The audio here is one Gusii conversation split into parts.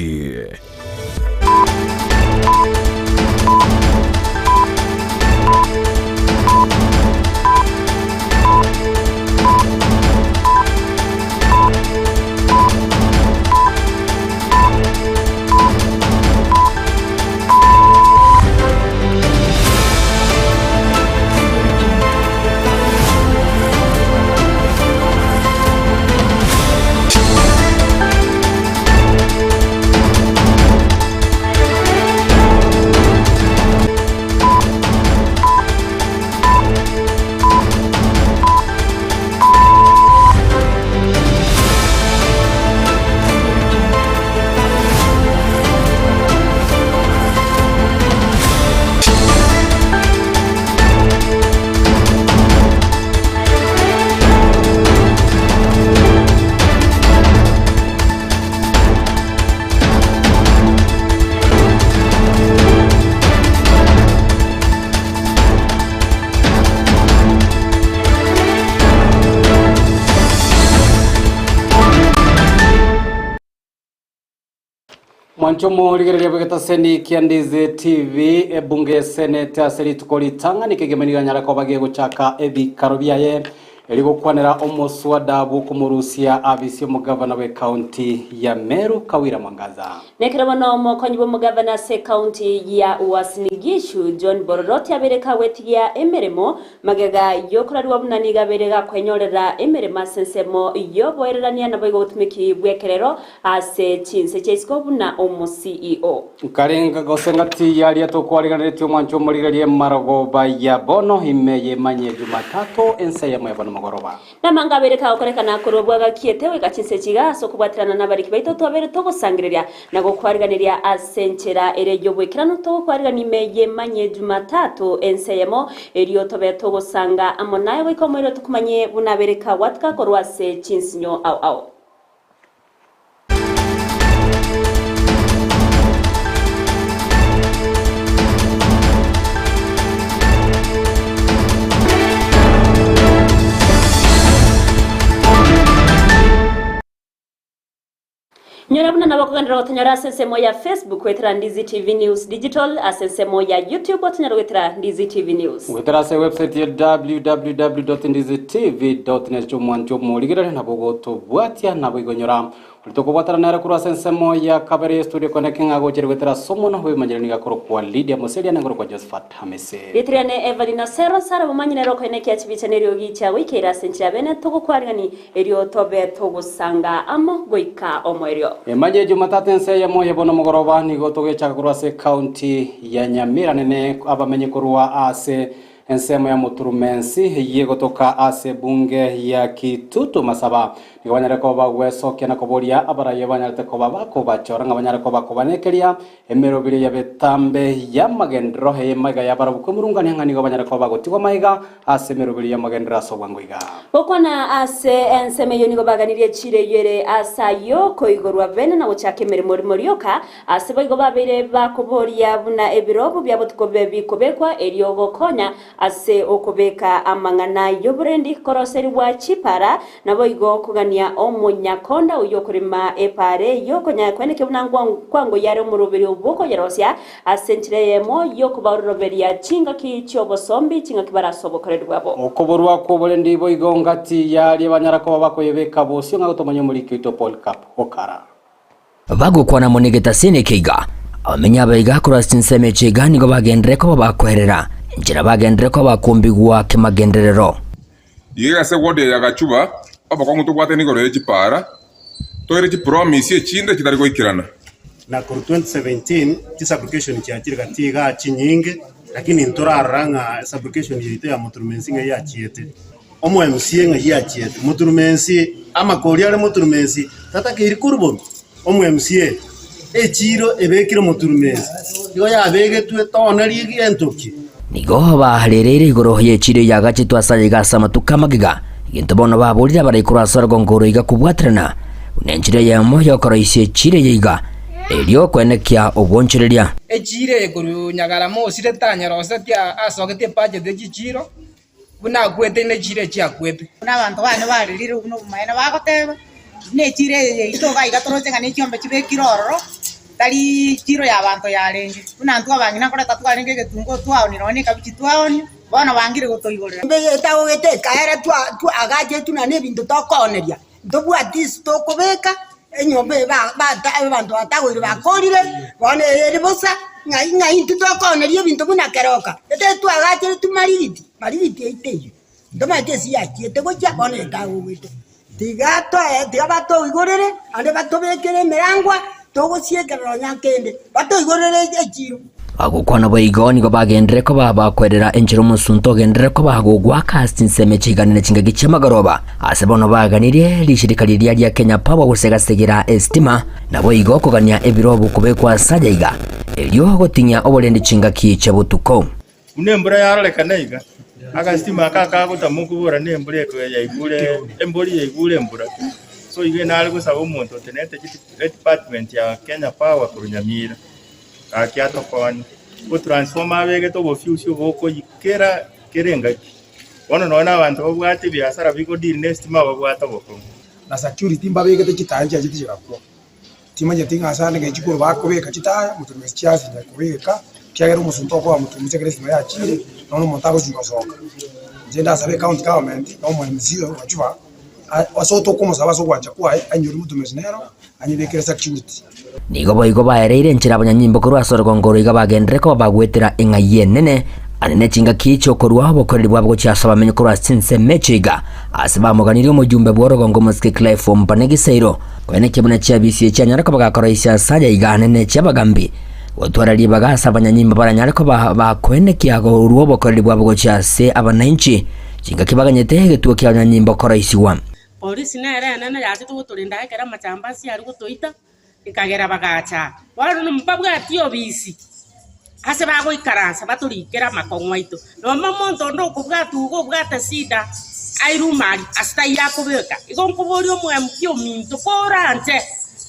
Gusii. Mwanche omorigereria bw'egetaseni kia Ndizi TV, ebunge ya Senate ase rituko ritang'ani kegima nigo yanyare koba gegochaka ebikaro biaye Erio gokwanera omoswada bw'okomorusia abisi omogavana bw'ecounty ya Meru, Kawira Mwangaza. Nekero bono omokonyi bw'omogavana ase ecounty ya Uasin Gishu, John Bororoti abeire kagwetigia emeremo magega yokorarigwa buna nigo abeire gakwenyorera emeremo ase ensemo y'oboererania naboigo obotumiki bw'ekerero ase chinse chia isiko buna omo CEO. Nkarenga gose ngati yaria tokwariganeretie omwancho omorigererie marogoba ya bono ime y'emanye Jumatatu ensa eyemo ya bono mogoroba. Namanga abere kagokorekana korwa bwagakiete goika chinse echi iga ase okobwaterana nabariki baito twabeire togosangereria na gokwariganeria ase enchera ere y'oboikeranu togokwarigania ime y'emanye Jumatatu ensa eyemo erio tobe togosanga amo naye goika omoerio tokomanye buna abere kagwatuka korwa ase chinsinyo ao ao. Nyora buna nabo okogenderera gotonyora ase ensemo ya Facebook goetera Ndizi TV News Digital, ase ensemo ya YouTube otonyore goetera Ndizi TV News. Goetera ase website ya www.ndizitv.net omwancho omorigerere nabo ogotobwatia nabo igonyora Oria tokobwatana nere korwa ase ensemo ya kabere ye studio kone ng'a agochire goetera ase omonwa bw'ebimanyereri nigo akorokwa Lydia Museria na nkorokwa Josephat Hamisi. Ritirane Evelyn Osero, Sara Bomanyi nere okoenekia chibicha na eriogi chia goikeira ase enchera ya bene togokwarigani erio tobe togosanga amo goika omoerio. Emanye Jumatatu ense eyemo ya bono mogoroba nigo togechaka korwa ase ecounty ya Nyamira nene abamenyi korwa ase Ensemo ya Muturumensi eyio egotoka ase ebunge ya Kitutu Masaba nigo banyare koba bagwesokia na koboria abaraia banyarete koba bakobachora ng'a banyare koba kobanekeria emerobiri ya betambe y'amagenderero eye maiga y'abarabwo kwemurungania ng'a nigo banyare koba bagotigwa maiga ase emerobiri y'amagenderero ase obwango iga. Gokwana ase ensemo eyio nigo baganirie chiira eyio ere ase ayio koigorwa bene na gochaka emeremo rimo rioka Ase boigo babeire bakoboria buna ebirobu bia botuko bibe bikobekwa, erio gokonya ase okobeka amang'ana y'oborendi koroserigwa chipara, naboigo kogania omonyakonda oyio okorema epaara eyio konya kweneke buna kwango yare omoroberio bw'okoyerosia ase enchera eyemo y'okobaororoberia chingaki chi'obosombi, chingaki barase obokoreri bwabo. Okoborwa kw'oborendi boigo ngati y'aria banyara koba bakoyebeka bosio ng'a gotomanya omoriki oito Polycarp Okara. Bagokwana amo negetasini eke iga, abamenyi abaiga korwa ase chinsemo echi iga nigo bagenderere koba bakoerera, enchera bagenderere koba bakombigwa kemagenderero. Iga ase ward eye ya Gachuba, obokong'u tobwate nigoro ye chipara, toire chipromise echinde chitari goikerana. Na korwa 2017 chisublocation chiachire gati igaa chinyinge, lakini ntorarora ng'a esublocation yaito ya Muturumensi ng'ai yachiete. Omo MCA ng'ai achiete Muturumensi, amakori are Muturumensi tatakeiri koruborwa. Omo MCA, echiiro ebekire Muturumensi, igo yabegetwe tonerie gento ki? Nigo barereire igoro y'echiiro eyagachetwe ase ayaiga ase amatuko amagega, egento bono baborire abarai korwa ase orogongo oro iga kobwaterana buna enchera eyemo y'okoroisia echiiro eye iga, erio koenekia obwonchoreria. Echiiro eye korwa Nyagarama osire tanyerosetie asogetie ebudget ye chichiiro. Buna akwete ne chiira echio akwete. Buna abanto baane barerire obwo nobomaene bagoteba, Buna echiira eye yaito iga iga toroche ng'a nechiombe chibekire ororo. Tari chiro y'abanto yarenge, buna intwe abang'ina nkoreta twarenge egetunguo twaonia nonya ne ekabichi twaonia, bono bangire gotoigorera. Embeyo etagogete ekaera twagachetwe nonya nebinto tokooneria, ntobwati ase tokobeka, enyomba eye abanto batagoire bakorire, bono eye ere bosa, ng'ai ng'ai intwe tokooneria ebinto buna keroka, ekero twagacheretwe marigiti, marigiti eyio teiyo, ntomanyeti ase yachiete gochia bono etagogete. Tiga toe, tiga batoigorere, naende batobekere emerangwa, togosiekera nonya nkende, batoigorere echiiro. Bagokwana boigo nigo bagenderere koba bakwerera enchera omosunte ogenderere koba gogoaka ase chinsemo chiganene chingaki chi'amagoroba. Ase bono baganirie rishirika riria ria Kenya Power gosegasegera esitima, naboigo kogania ebirobu kobekwa ase aya iga, erio goting'ia oborendi chingaki chia botuko. Buna embura yarorekana iga, agasitima aka akagotama okobora na embura eko yaigure embori yaigure embura. So igo nare gosaba omonto otenenete chiti edepartment ya Kenya Power korwa Nyamira, gaki atokonye, otransformer abegete obofuse obokoyia kera kera engaki. Bono nonye na abanto babwate ebiasara bigo deal na esitima babwate obokong'u. Na security mbabegete chitaya nchiachete chigakwa. Timanyeti ng'a ase ande ng'ai chikoro bakobeka chitaya, moturumbisi chiasinya kobeka, ekiagera omosunte okoba moturumbisi ekero estima yachire, nonya omonto agochia gosoka. Inche ndasabe ecounty government na omo MCA oyo Gachuba, ase otokomosaba ase ogwancha kwaye, ainyore moturumbisi nero, anyebekere security. Nigo boigo baereire enchera abanyanyimbo korwa ase orogongo oro iga bagenderere koba bagwetera eng'ai enene, ande ne chingaki chi'okorua obokoreri bwabo gochia ase abamenyi korwa ase chinsemo echio iga, ase bamoganirie omojumbe bw'orogongo omosike Clive Omba ne Gisairo, Koenekia buna chiabisi echi anyare koba gakoroisia ase aya iga anene chi'abagambi, gotwara ribaga ase abanyanyimbo baranyare koba bakoenekia korua obokoreri bwabo gochia ase abanainchi, chingaki baganyete egetuo ki'abanyanyimbo koroisigwa. Polisi nere enene yachete gotorenda ekero amachambasi aria gotoita, ekagera bagacha aa. Bono mbabwati obisi ase bagoikaransa batorikere amakong'u aito. Nonya omonto onde okobwatwa iga obwate shida airwe omari ase taiyo akobeka. Igo nkoboria omwamki ominto koranche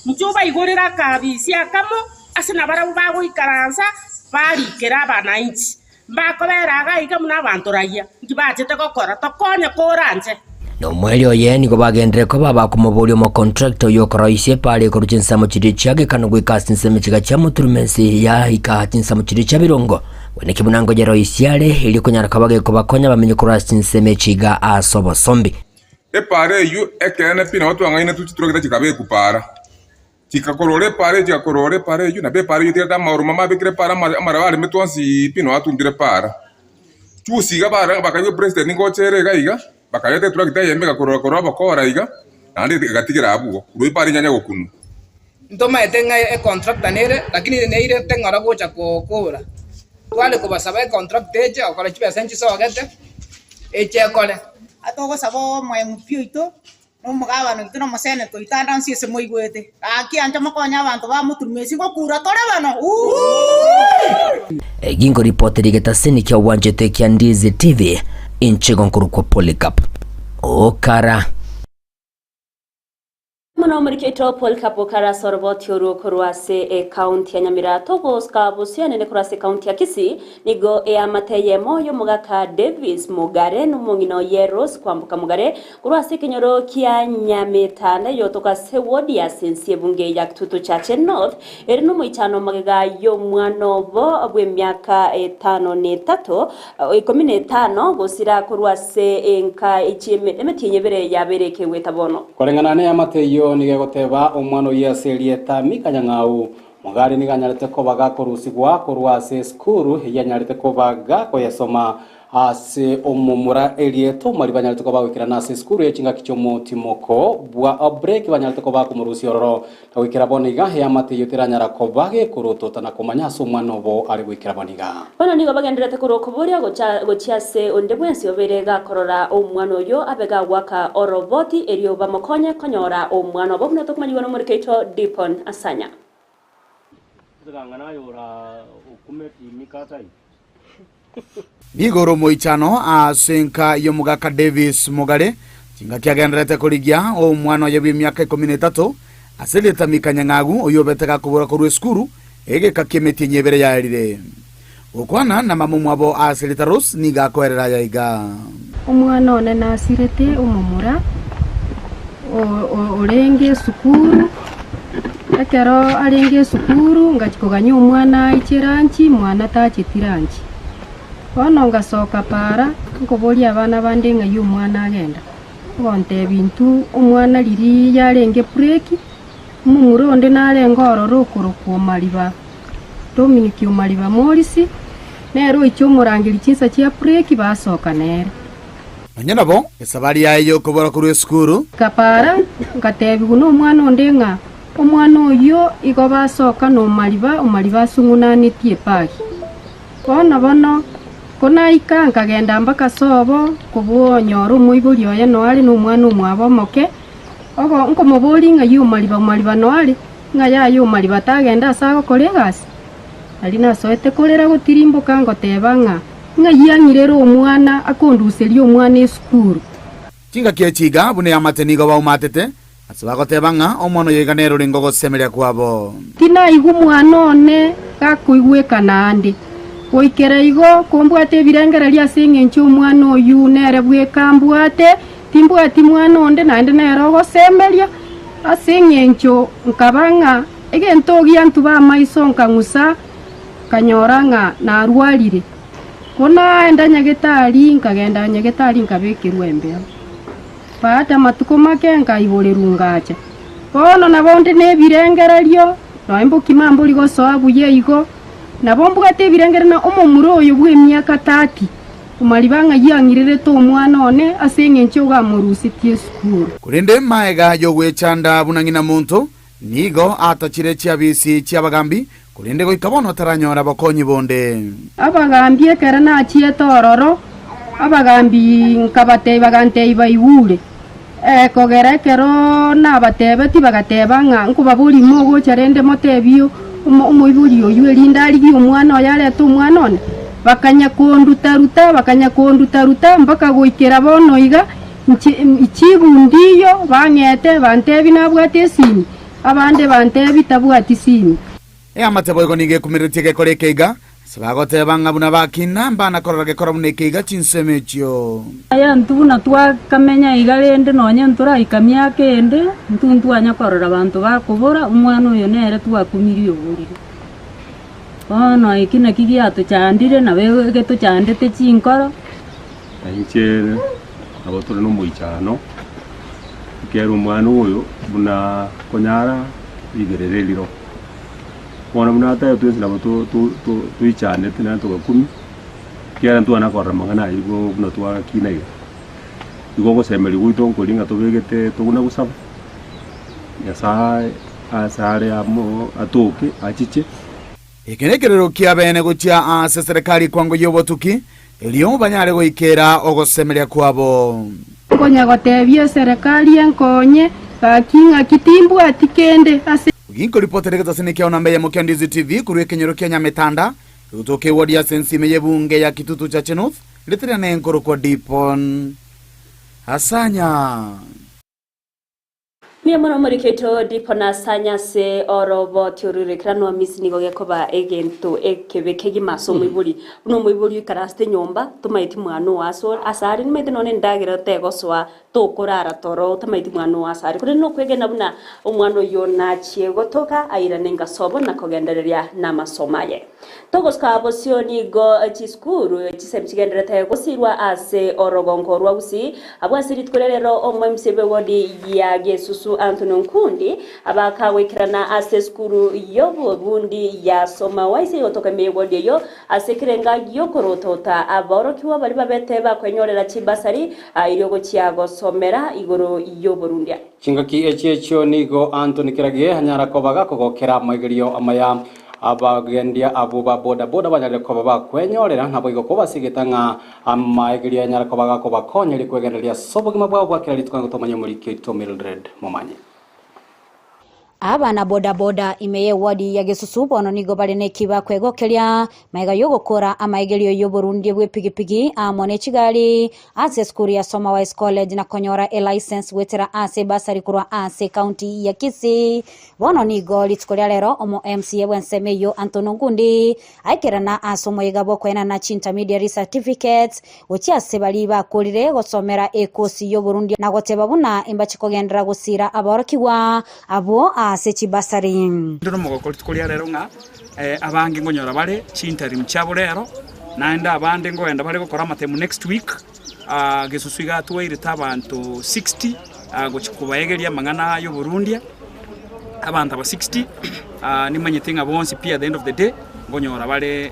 inche obaigorere akabisi akamo ase nabarabwo bagoikaransa barikere abanainchi. Mbakobera iga iga buna abanto raia, inki bachete gokora? Tokonye koranche. Na omoerio oye nigo bagenderere koba bakomoboria omocontractor oyio okoroisia epaara ekorwa chinsemo chiria chia gekano goika ase chinsemo chiga chia moturumensi yaika chinsemo chiria chia birongo, bweneki buna ngoyeroisia are, erio konyara koba gekobakonya bamenye korwa ase chinsemo echi iga ase obosombi. Epaara eyio ekeene pi nabo twang'ainetwe chituragita chikabekwa paara. Chikakorora epaara eyio, chigakorora epaara eyio, nabo epaara eyio etigarete amaoroma mabekire epaara amaraba aremetwe onsi pi nonya atumbire epaara. Chusi iga bara bakaigwa epresident ngocha ere iga iga, bakareta etractor eyemo egakorora korora obokora iga, naende egatigera abwo, korwa epaara enyanya gokunwa. Ntomaete ng'a econtractor nere, lakini neirete ng'ora gocha kokora. Tware kobasaba econtractor eche gokora chibesa nchisogete, eche ekore. Atogosaba omoempi oito na omogabana oito na omoseneta oito ande onsi ase moigwete. Gaki ancha mokonye abanto ba moturuma ase gokura tore bano. Uuii! Egi nkoripotera egetaseni kia obwanchete kia Ndizi TV, inche igo nkorokwa Polycarp Okara. Mono omoriki oito Polycarp Okara ase oroboti orwo korwa ase ecounty ya Nyamira togoska bosio enene korwa ase ecounty ya Kisii Nigo eamate eyemo y'omogaka Davis Mogare na omong'ina oye Rose Kwamboka Mogare korwa ase ekenyoro kia Nyametanda eyotoka ase ward ya Sensi ebunge ya Kitutu Chache North ere nomoichano magega y'omwana obo bw'emiaka etano na etato ikomi na etano gosira korwa ase enka emetienyi ebere yabeire ekegweta bono. Koreng'ana neamate eyio nigo egoteba omwana oyio ase erieta Mika Nyang'au Mogari nigo anyarete koba gakorusigwa korwa ase esukuru eyio anyarete koba gakoyesoma ase omomura erieta omwarimu banyarete koba goikerana ase esukuru ye chingaki chi'omotimoko bwa break banyarete koba bakomorusia ororo na goikera bono iga eamate eyio teranyara koba gekorotota na komanya ase omwana obo are goikera bono iga. Bono nigo bagendererete korwa okoboria gocha gochia ase onde bwensi obeire gakorora omwana oyio abe gagoaka oroboti erio bamokonye konyora omwana obo buna tokomanyigwa nomoriki oito Dipon Asanya. Nigo ore omoichano ase enka y'omogaka Davis Mogare, chingaki agendererete korigia omwana oye bw'emiaka ikomi na etato ase erieta Mika Nyang'agu, oyio obete gakobora korwa esukuru egeka ki'emetienyi ebere yaerire. Gokwana na mama omwabo ase erieta Rose nigo akoerera aya iga. Omwana one nasirete omomura orenge esukuru. Ekero arenge esukuru ngachia koganya omwana aiche eranchi, mwana tacheti ranchi. Bono ngasoka para, nkoboria abana bande ng'ai omwana agenda. Ogontebia intwe omwana riria yarenge break, omomura onde narenge ororo okorokwa Omariba, Dominic Omariba Morisi, nere oiche omorangeria chinsa chia break basoka nere. Nonya nabo, esabari yaye y'okobora korwa esukuru. Nkapara, ngatebigwa nomwana onde ng'a omwana oyio igo basoka nomariba, omariba asung'unanetie epagi. Bono bono, konaika nkagenda mpaka sobo kobonyora omoibori oye noare na omwana omwabo omoke, ogo nkomoboria ng'ai omariba omariba noare, ng'a yaya omariba tagenda ase agokora egasi? Aria nasoete korera gotirimboka ngoteba ng'a ng'ai ang'irere omwana akonduseria omwana esukuru. Chingaki echi iga buna eamate nigo baumatete, ase bagoteba ng'a omwana oyo iga nere orenge ogosemeria kwabo. Tinaigwa omwana one gakoigwekana aande. Goikera igo kombwate ebirengererio ase engencho omwana oyio nere bweka ambwate, timbwati mwana onde naende nere ogosemeria, ase engencho nkaba ng'a Egento giantuba amaiso nkang'usa, nkanyora ng'a narwarire. Ko naenda nyagetari, nkagenda nyagetari nkabekerwa embeo. Baada amatuko make nkaiborerwa ngacha. Bono nabo nde nebirengererio, nonya mbokima mbori gosoa buya igo, nabo mbwate ebirengererio na omomura oyo bw'emiaka 30, omariba ng'ai ang'irerete omwana one ase eng'encho igo amorusetie esukuru. Korende magega y'ogwechanda buna ng'ina monto, Nigo atachire chiabisi chi'abagambi, korende goika bono taranyora bokonyi bonde. Abagambi ekero nachiete ororo, abagambi nkabatebia, bagantebia baigure. Kogera ekero nabatebetie bagateba ng'a nkobaboria mogocha rende motebie omoibori oyio erinde arigie omwana oye arete omwana one. Bakanya konduta-ruta, bakanya konduta-ruta mpaka goikera bono iga. Inche chibundiyo bang'ete bantebi nabwate esimi, abande bantebi tabwati simi. Eamate boigo nigo ekumeretie gekora ekeiga, ase bagoteba ng'a buna bakina mbana korora gekora buna ekeiga chinsemo echio. Aye intwe buna twakamenya iga rende nonye ntoraika miaka ende, intwe ntwanya korora abanto bakobora, omwana oyo nere twakumirie oboriri. Bono eki naki giatochandire nabo egetochandete chinkoro. Na inche nabo tore nomoichano, ekiagera omwana oyo buna konyara riberera eriro. Bono buna atebe twensi nabo to- to- to- toichanete naende togakumia, ekiagera ntwana korora amang'ana ayio bo buna twakina iga. Igo ogosemeria gwaito nkoria ng'a tobegete tobuna gosaba, Nyasaye ase are amo atoke achiche. Eke nekerero ki'abeene gochia ase serikali kwango y'obotuki, erio banyare goikera ogosemeria kwabo. Nkonya gotebia eserekari enkonye, gaki ng'aki timbwati kende ase. Ginkoripotera egetasini kiao namba eyemo kia Ndizi TV korwa ekenyoro kia Nyametanda, egotoka ewodi ase ensime y'ebunge ya Kitutu Chache North, ritere nenkorokwa Dipon Asanya. Mbuya mono omoriki oito Dipo na Sanya ase oroboti orurekerano Hamisi nigo gekoba egento ekebe kegima ase omoibori. Buna omoibori oikaransete nyomba tomaeti mwana oo ase ore ase are nimaete nonye endagera tegosoa tokorara toro otamaeti mwana oo ase are. Korende nokwegena buna omwana oyio nachie gotoka airane ngasobo na kogendereria namasomo aye. Togosuka bosio nigo chisukuru chisemi chigendererete gosirwa ase orogongo rwa Gusii. Abwo ase rituko ria rero omoMCA bw'ewodi ya Gesusu Anthony Onkundi abakagoikerana ase esukuru y'obobundi ya Soma Wise egotoka ime y'ewodi eyio ase ekerenga gi'okorotota aborokigwa baria babete bakwenyorera chibasari erio gochia gosomera igoro y'oborundia. Chingaki echi echio nigo Anthony Keragie anyara koba gakogokera amaigerio amaya. Abagendia abwo ba boda boda banyarire koba bakwenyorera, naboigo kobasegeta ng'a amaegerio anyare koba gakobakonya erio kwegendereria ase obogima bwabo bwa kera rituko na gotomanya omoriki oito Mildred Momanyi. Abana boda boda ime y'eward ya Gesusu bono nigo bare neki bakwegokeria magega y'ogokora amaegerio y'oborundia bw'epigipigi amo ne chigari ase esukuru ya Soma Wise College na konyora elicense goetera ase ebasari korwa ase ekaunti ya Kisii. Bono nigo rituko ria rero omo MCA bw'ensemo eyio Anthony Ongundi aikerana ase omoyega bw'okoenana chiintermediary certificates gochia ase baria bakorire gosomera ekosi y'oborundia na goteba buna imbache kogenderera gosira aborokigwa abwo. ase chibasari. Inde nomogoko rituko ria rero ng'a abange nkonyora bare chiinterim chiabo rero, naende abande nkogenda bare gokora amatemu next week. Gesusu iga twairete abanto 60 gochia kobaegeria amang'ana y'oborundia, abanto aba 60 nimanyete ng'a bonsi pi at the end of the day nkonyora bare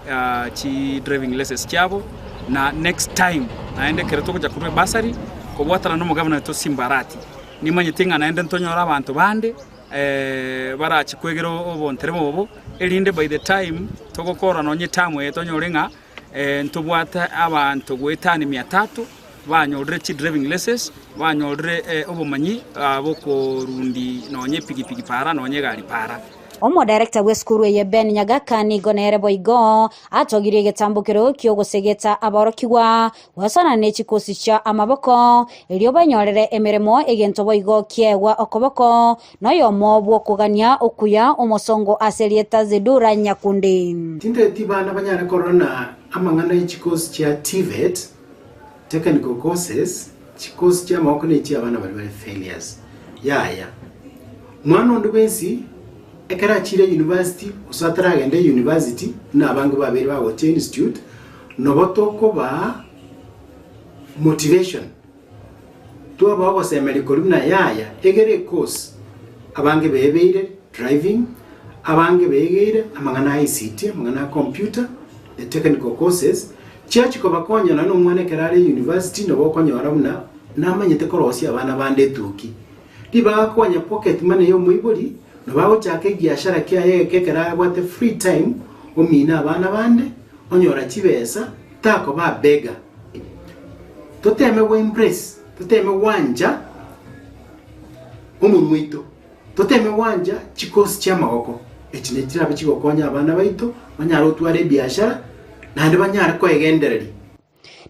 chi driving license chiabo, na next time naende ekero togocha korwa ebasari kobwatana na omogabana oito Simba Arati, nimanyete ng'a naende ntonyore abanto bande barache kwegera obontereba obo, erinde by the time togokora nonye eterm eye tonyore ng'a Ntobwate abanto goetania mia tatu banyorire chidriving license, banyorire obomanyi bokorundi nonya epigipigi para nonya egari para. Omodirector bw'esukuru eye Ben Nyagaka nigo nere boigo atogirie egetambokero ki'ogosegeta aborokigwa goasanana ne chikosi chia amaboko erio banyorere emeremo egento boigo kiegwa okoboko Noyomo bw'okogania okuya omosongo ase erieta Zedura Nyakundi. Tinteti bana banyare korora na amang'ana e chikosi chia TVET, Technical Courses, chikosi chi'amaboko ne chi'abana baria bare failures. Yaya. Mwana onde bwensi ekero achire university gose ataragenda university buna abange babeire bagochia institute, nobo tokobaa motivation. Twaba ogosemeria koria buna yaya egere ecourse, abange bebeire driving, abange begeire amang'ana a ICT, amang'ana a computer, the technical courses, chiachia kobakonya nonya na omwana ekero are university nabo okonyora buna namanyete korosia abana bande etuki. Ribaga konya pocket money ya omoibori, nabo agochaka ebiashara kiaye egeke ekero abwate free time, omina abana bande, onyora chibesa, takoba a beggar. Toteme go embrace, toteme gwancha omonwa oito, toteme gwancha chikosi chi'amagoko, echi nachi chirabe chigokonya abana baito banyare gotwara ebiashara naende banyare koegendereria.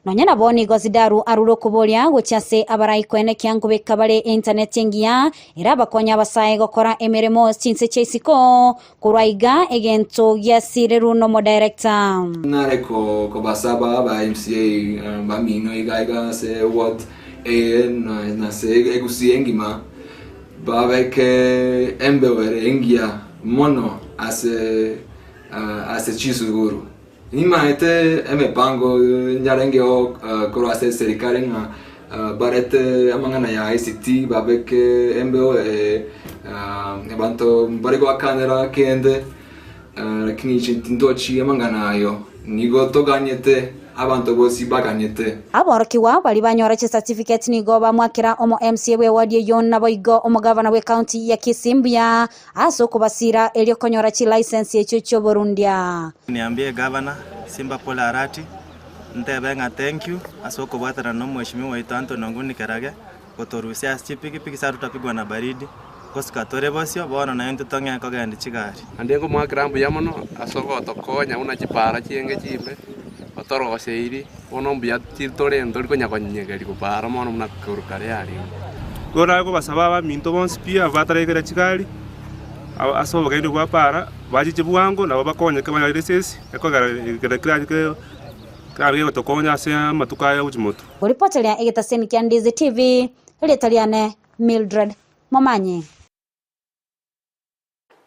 Nonya nabo nigo Zidaru arure okoboria gochia ase abarai koenekia nkobeka bare internet engiya erabakonye abasae gokora emeremo chinse chia isiko Korwa iga egento giasirirwe nomodirector. Nare kobasaba aba MCA bamino iga iga ase ward eye na ase egusii engima babeke embeo ere engiya mono ase ase chisukuru. Nimaete emepango yarengeo korwa ase eserikari ng'a barete amang'ana ya ICT babeke embeo eye abanto mbare goakanera kende lakini inche tintochi amang'ana ayio, nigo toganyete abanto bonsi baganyete. Aborokigwa baria banyora chicertificate nigo bamwakera omo MCA bw'eward eyio naboigo omogavana bw'ecounty ya Kisii mbuya Ase okobasiira erio konyora chilicense echio chi'oborundia. Niambie Gavana Simba Paul Arati, ntebe ng'a thank you ase okobwaterana na omweshimiwa oito Anthony Onguni Kerage gotorusia ase chipikipiki ase tutapigwa na baridi, gosika tore bosio bono naintwe tong'ee kogendia chigari. Naende nkomoakera mbuya mono ase ogotokonya buna chipara chienge chimbe, otoroseiri, bono mbuya tore ntori konya konyegeria gopara mono buna korwa kare arenge. Igo nare kobasaba abaminto bonsi pi abwo bataraigera chigari, ase obogendi bwa para, bachiche bwango nabo bakonyeke banyore risasi, ekogera ekero kerabe kerabe kegotokonya ase amatuko aya gochia motwe. Koripoteria egetaseni kia Ndizi TV, erieta riane Mildred Momanyi.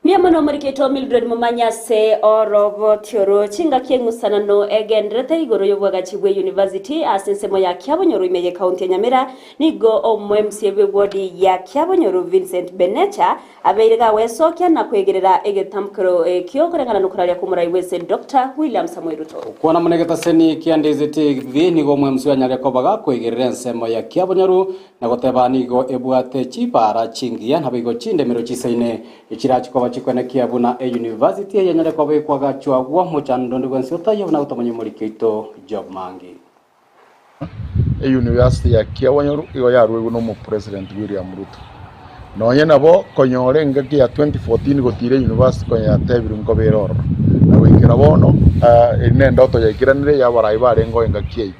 Mbuya mono omorikito Mildred Momanyi ase oroboti oro. Chingaki eng'usanano egenderete igoro y'obwagachi bwe university ase ensemo ya Kiabonyoru ime ye county ya Nyamira. Nigo omo MCA bwe ward ya Kiabonyoru Vincent Benecha abeire gagwesokia na kwegerera egetamkero ekio koreng'ana nokoraria kw'omorai bw'ense Doctor William Samoei Ruto. Gokwana mono egetaseni kia Ndizi TV nigo omo-MC anyare koba gakoigerera ensemo ya Kiabonyoru Na goteba nigo ebwate chibaara chingiya, naboigo chindemero chisaine, echirache koba chikoenekia buna eyunivasiti eye enyare koba ekwagachwa agwo mochando onde bwensi otaiyo buna gotomanya omoriki oito Job Mangi. Eyunivasiti ya Kiawonyoru igo yaruegwe na omopresident William Ruto. Nonye nabo konyora engaki ya 2014 gotira eyunivasiti konya yatebirwe nkobera ororo. Na goikera bono eri nendoto yaikeranire y'abarai barengeo engaki eyio.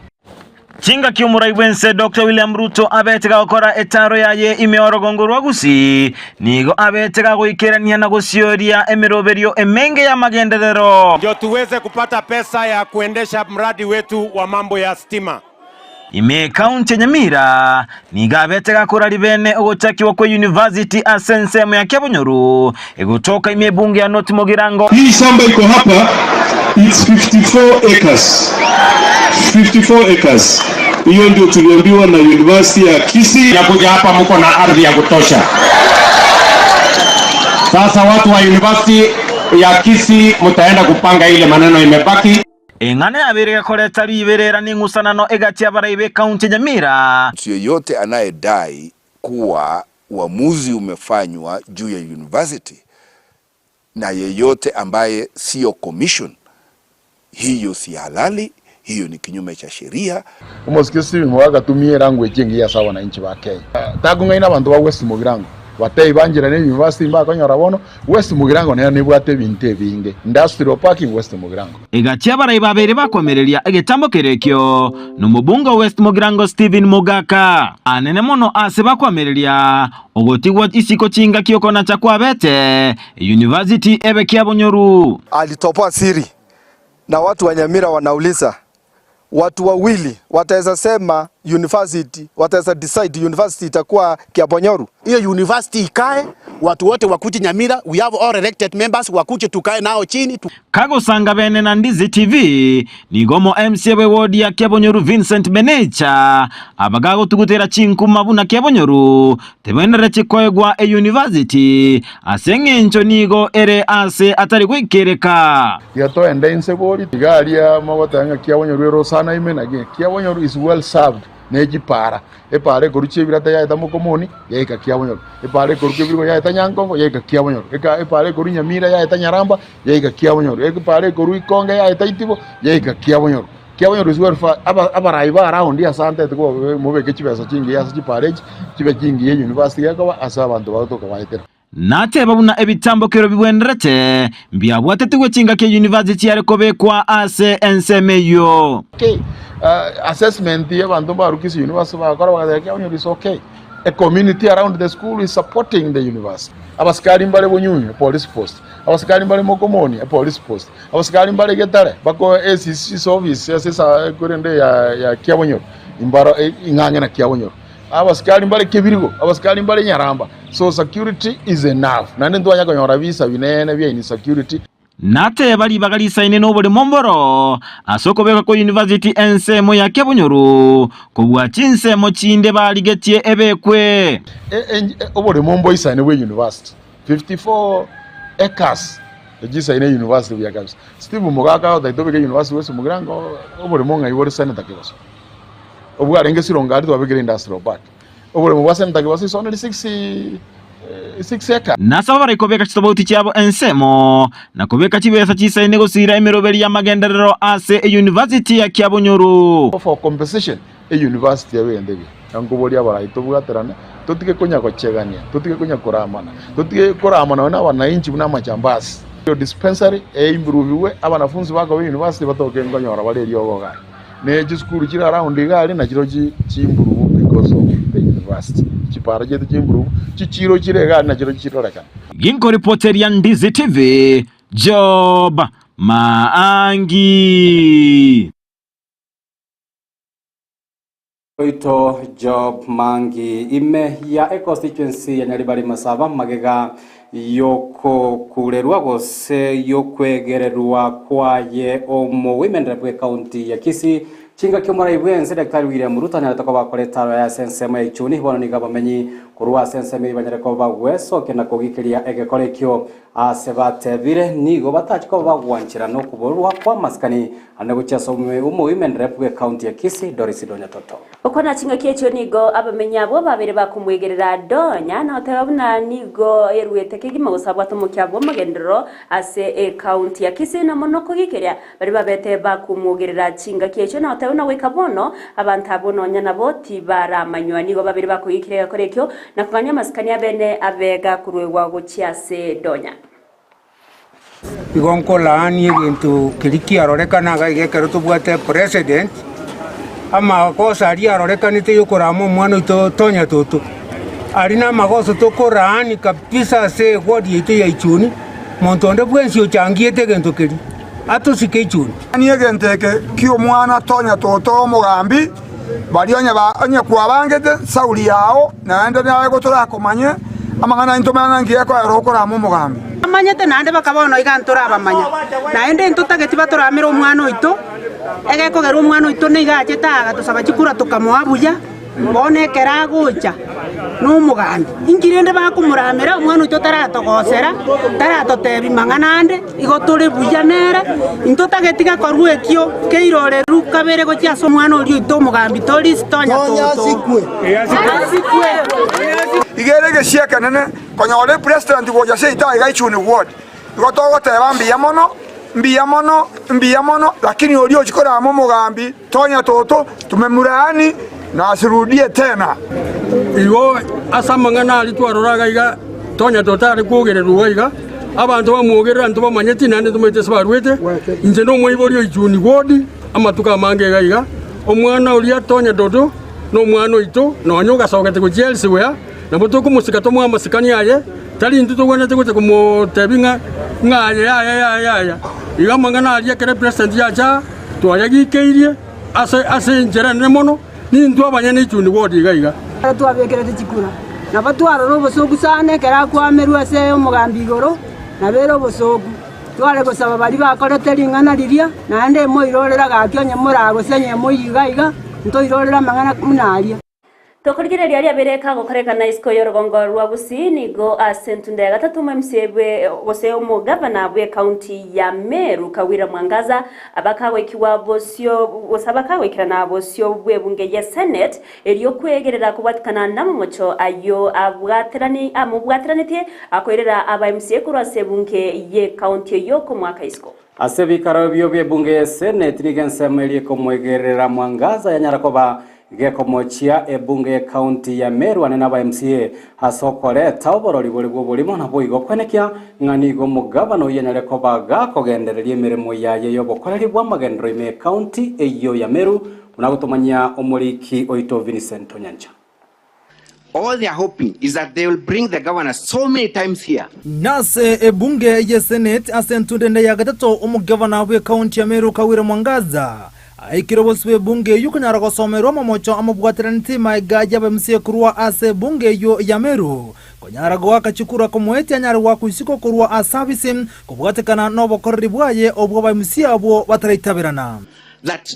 Chingaki omorai bw'ense Doctor William Ruto abete gagokora etaaro yaye ime orogongo rwa Gusii, nigo abete gagoikerania na gosioria emeroberio emenge y'amagenderero. Ndio tuweze kupata pesa ya kuendesha mradi wetu wa mambo ya stima. Ime ekaunti ya Nyamira nigo abete gakora ribene ogochakigwa kwe university ase ensemo ya Kiabonyoru egotoka ime ebunge ya North Mugirango. Hii shamba iko hapa it's 54 acres. 54 acres. Hiyo ndio tuliambiwa na University ya Kisii. Nakuja hapa mko na ardhi ya kutosha. Sasa watu wa University ya Kisii mtaenda kupanga ile maneno imebaki. Eng'ana yabeire gekoreta riberera neng'usanano egati y'abarai b'ekaunti ya Nyamira. Mtu yeyote anayedai kuwa uamuzi umefanywa juu ya university na yeyote ambaye siyo commission, hiyo si halali, hiyo ni kinyume cha sheria. Omosike Stephen Moi agatumia elanguage engiya ase abananchi ba Kenya. Takong'aina abanto ba West Mugirango batebie bancherane university mbakonyora bono, West Mugirango nero nebwate ebinto ebinge, industrial park West Mugirango. Egati abarai babere bakomereria egetambo kerekio nomobunge o West Mugirango Stephen Mogaka. Anene mono ase bakoamereria ogotigwa isiko chingaki okonacha kwabete eyunivasiti ebe kiabonyoru. Alitoboa siri na watu wa Nyamira wanauliza watu wawili wataweza sema university, wataweza decide university itakuwa Kiabonyoru. Hiyo university ikae, watu wote wakuje Nyamira, we have all elected members, wakuje tukae nao chini tu. Kagosanga bene na Ndizi TV, nigo omo MCA bwe ward ya Kiabonyoru Vincent Benecha abagagotugutera chinkuma buna Kiabonyoru tebwenereti koegwa eyunivasiti ase eng'encho nigo ere aase atari goikereka. Tiga toende inse bori, tiga aria mogoteba ng'a Kiabonyoru ere osana ime naki Kiabonyoru is well served ne chipara. Epara ekorwa Chebirate yaeta Mokomoni, yaika Kiabonyoru. Epara ekorwa Kebirigo yaeta Nyankongo, yaika Kiabonyoru. Eka epara ekorwa Nyamira yaeta Nyaramba, yaika Kiabonyoru. Epara ekorwa Ikonge yaeta Itibo, yaika Kiabonyoru. Kiabonyoru is well fa aba abarai ba around ase antete koba mobeke chibesa chingiya ase chipara echi, chibe chingiya university gekoba ase abanto bagotoka baetera. Nateba buna ebitambokero bigwenerete mbiabwatetigwe chingaki eyunivasiti yare kobekwa ase ensemo eyio. Okay, assessment ya abanto mbaru Kisii University bagakora bagateba Kiabonyoru is okay. A community around the school is supporting the university. Abasikari mbare Bunyunyu, a police post. Abasikari mbare Mokomoni, a police post. Abasikari mbare Getare, bako ACC's office ase esa korende ya ya Kiabonyoru imbaro ing'ang'e na Kiabonyoru. Abasikari mbare Kebirigo, abasikari mbare Nyaramba. So security is enough. Naende ntwanya konyora bisa binene bia insecurity. Nateba ribaga risaine noboremo mboro ase okobekwa kwa university ensemo ya Kiabonyoru kobua chinsemo chinde barigetie ebekwe. Oboremo mboisaine bwe university 54 acres echisaine university buya kabisa. Steve Mogaka agotaete obeke university bwese Mugirango oboremo ng'ai bore Senator Kebaso. Obwarenge Sironga aria twabekire industrial park. Oboremo bwa Senator Kebaso is only 6 acres. Nase abare kobeka chitobauti chiabo ensemo, na kobeka chibesa chisaine gosiira emeroberi y'amagenderero ase eyunivasiti ya Kiabonyoru. For compensation eyunivasiti ebe egento ekiya. Na nkoboria abarai tobwaterane, totige konya gochegania, totige konya koramana, totige koramana nonya na abanainchi buna amajambasi. Dispensary eimproviwe, abanafunzi bakoba eyunivasiti batoke nkonyora bare eriogo iga aria. Ne chisukuru chire around iga aria nachiro chiimprove because of the university. Chipara chiaito chiimprove, chichiro chire iga aria nachiro chirorekane. Ginkoripoteria Ndizi TV, Job Maangi. Oito Job Mangi ime ya econstituency ya Nyaribari Masaba magega yokokurerwa gose yokwegererwa kwaye omo women rep bw'ecounty ya Kisii Chingaki omorai bw'ense Daktari William Ruto anyarete koba akore etaro yaye ase ensemo ya Ichuni bono nigo abamenyi korwa ase ensemo eyio banyare koba bagwesokia na kogikiria egekora ekio ase batebire nigo batachi koba bagwanchera nokoborwa kw'amasikani ande gochia ase omowomen rep bw'ecounty ya Kisii Doris Donya Toto. Okwana chingaki echio nigo abamenyi abwo babere bakomwegerera Donya na goteba buna nigo eruete kegima gose abwate omokia bw'omogenderero ase ecounty ya Kisii na mono kogikiria Baria babete bakomwogerera chingaki echio na goteba buna goika bono abanto abwo nonya nabo tibaramanywa. Nigo babere bakoigikera egekora ekio na kogania amasikani abene abe gakoruegwa gochia ase Donya. Igo nkolaanie egento keria kiarorekana iga iga ekero tobwate president, amagoso aria arorekanete yokorama omwana oito Tonya Toto, aria namagoso tokoraani kabisa ase eward yaito ya Ichuni, monto onde bwensi ochangiete egento keria. Atosike ichuni. Nani egento eke ki'omwana tonya toto omogambi, Baria onye ba onye kwabangete sauri yao, naende naye gotorakomanye, amang'ana aye ntomanye ng'a nki gekoera okorama omogambi. Bamanyete naende bakaba bono iga ntorabamanya, naende ntotageti batoramere omwana oito, egekogera omwana oito nigo achete aa agatosaba chikura tokamoa buya, bono ekero agocha nomogambi, inki rende bakomoramera omwana oito taratogosera, taratotebia mang'ana ande, igo tore buya nere, intotageti gekorwa ekio keiroreru kabere gochia ase omwana oria oito omogambi tori tonya toto. Iga ere egesio ekenene konyora epresident gocha seito aiga Ichuni ward. Igo togoteba mbuya mono, mbuya mono, mbuya mono, lakini oria ochia korama omogambi Tonya toto, tumemulaani, na asirudie tena. Igo ase amang'ana aria twarora iga iga, tonya totare kwogererwa iga iga, abanto bamwogerera ntobamanyeti naende ntomaete ase barwete. Inche nomoibori o Ichuni Ward amatuko amange iga iga, omwana oria Tonya Dodo nomwana oito, nonya ogasogete gochia elsewhere, nabo tokomosika tomoe amasikani aye, tari intwe togwenerete gocha komotebia ng'a ng'a aye yaya yaya yaya. Igo amang'ana aria ekero epresident yacha aa, Twayagikeirie ase ase enchera enene mono, nintwe abanyene ichuni wodi iga iga. Ekero twabekerete chikura, nabo twarora obosooku sana ekero akwamerwe ase omogambi igoro, nabo ere obosooku. Tware gosaba baria bakorete ring'ana riria, naende moirorere gaki onye moragose onye moyio iga iga, ntoirorere amang'ana buna aria. Tokorigereria aria abere kagokorekana isiko y'orogongo rwa Gusii nigo ase entunda ya gatato omo-MCA bwe gose omogavana bw'ecounty ya Meru Kawira Mwangaza abakagoikigwa bosio gose abakagoikerana bosio bw'ebunge ye Senate erio kwegerera kobwatikana namomocho ayio abwaterani amobwateranetie akoirera aba MCA korwa ase ebunge y'ecounty eyio komwaka isiko. Ase ebikaro ebio bi'ebunge ye Senate nigo ensemo eria ekomoegerera Mwangaza yanyara koba Gekomochia ebunge y'ecounty ya Meru ane naba MCA ase okoreta oborori bore bw'oborimo naboigo kwenekia ng'a nigo omogabana oyio anyare koba gakogendereria emeremo yaye y'obokoreri bw'amagenderero ime y'ecounty eyio ya Meru buna agotomanyia omoriki oito Vincent Onyancha. All they are hoping is that they will bring the governor so many times here. Nase ebunge ye Senate ase entunde ende ya gatato omogavana bw'ecounty ya Meru Kawira Mwangaza aikire obosio bw'ebunge eyio konyara gosomerwa amamocho amobwateranetie maega y'aba MCA korwa ase ebunge eyio ya Meru konyara goaka chikura komoetia anyare goakwa isiko korwa ase abisi kobwatekana nobokoreri bwaye obwo aba MCA abwo bataraitaberana. That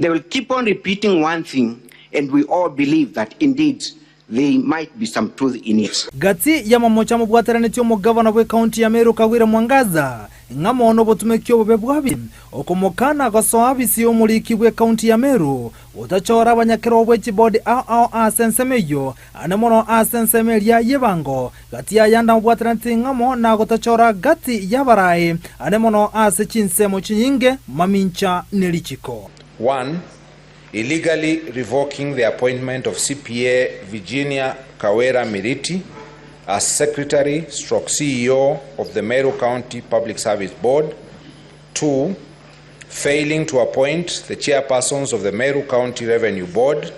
they will keep on repeating one thing and we all believe that indeed there might be some truth in it. Gati y'amamocho amobwateranetie omogavana bw'ecounty ya Meru Kagwire Mwangaza, ng'amo nobotumeki obobe bw'abi, okomokana gosoa abisi omoriki bw'ecounty ya Meru, gotachora abanyakerogo bwe chibodi ao ao ase ensemo eyio, ane mono ase ensemo eria y'ebango, gati y'ayande amobwateranetie ng'amo na gotachora gati y'abarai, ane mono ase chinsemo chinyinge, mamincha ne richiko. One, illegally revoking the appointment of CPA Virginia Kawera Miriti as Secretary stroke CEO of the Meru County Public Service Board. 2, failing to appoint the chairpersons of the Meru County Revenue Board,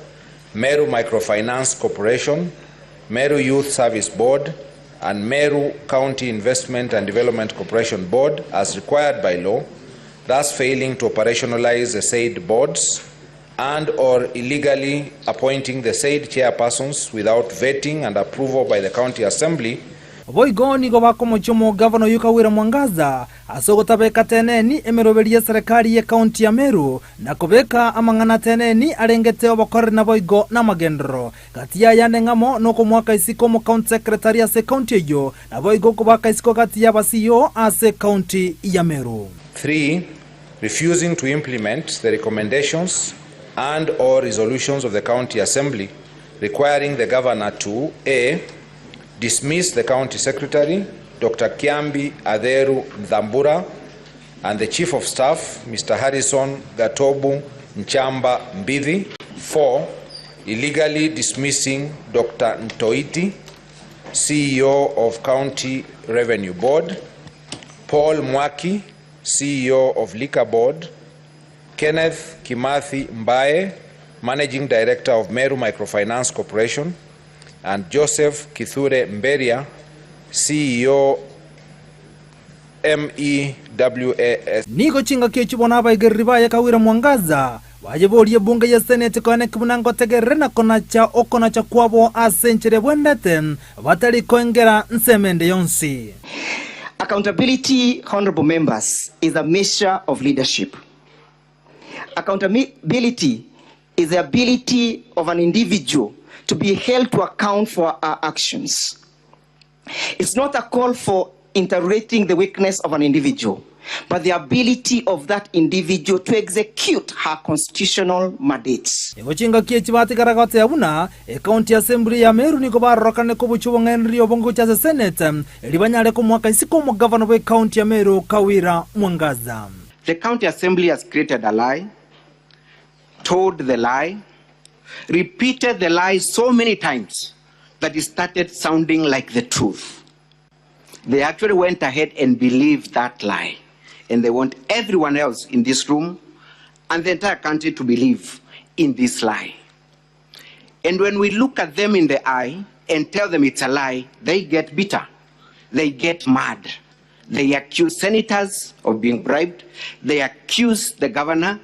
Meru Microfinance Corporation, Meru Youth Service Board, and Meru County Investment and Development Corporation Board as required by law, thus failing to operationalize the said boards and or illegally appointing the said chairpersons without vetting and approval by the County Assembly. Boigo nigo bakomochia omogavana oyio Kawira Mwangaza ase ogotabeka teneni emeroberi y'eserekari y'ecounty ya Meru na kobeka amang'ana teneni arengete obokoreri naboigo namagenderero. Gati y'ayande ng'amo nokomoaka isiko omocounty secretary ase ecounty eyio naboigo okobaka isiko gati y'aba CEO ase ecounty ya Meru. 3, Refusing to implement the recommendations and or resolutions of the County Assembly requiring the Governor to, A, dismiss the County Secretary, Doctor Kiambi Atheru Nthambura, and the Chief of Staff, Mister Harrison Gatobu Nchamba Mbithi, 4, illegally dismissing Doctor Ntoiti, CEO of County Revenue Board, Paul Mwaki, CEO of Liquor Board, Kenneth Kimathi Mbae, Managing Director of Meru Microfinance Corporation, and Joseph Kithure Mberia, CEO MEWAS. Nigo chingaki echio bono abaigereri baye Kawira Mwangaza, Bayeborie ebunge y'eseneti koeneki buna ngotegerere na konacha okonacha kwabo ase enchera ebwenerete, batari koengera nsemo ende yonsi. Accountability, Honourable Members, is a measure of leadership. Accountability is the ability of an individual to be held to account for our actions. It's not a call for interrogating the weakness of an individual, but the ability of that individual to execute her constitutional mandates. Nigo chingaki echi batigara goteba buna Ecounty Assembly ya Meru nigo barorokane kobuchia obong'ainereria obonge gochia ase Senate erio banyare komoaka isiko omogavana bw'ecounty ya Meru Kawira Mwangaza. The County Assembly has created a lie, told the lie, repeated the lie so many times that it started sounding like the truth. They actually went ahead and believed that lie. And they want everyone else in this room and the entire country to believe in this lie. And when we look at them in the eye and tell them it's a lie, they get bitter. They get mad. They accuse senators of being bribed. They accuse the governor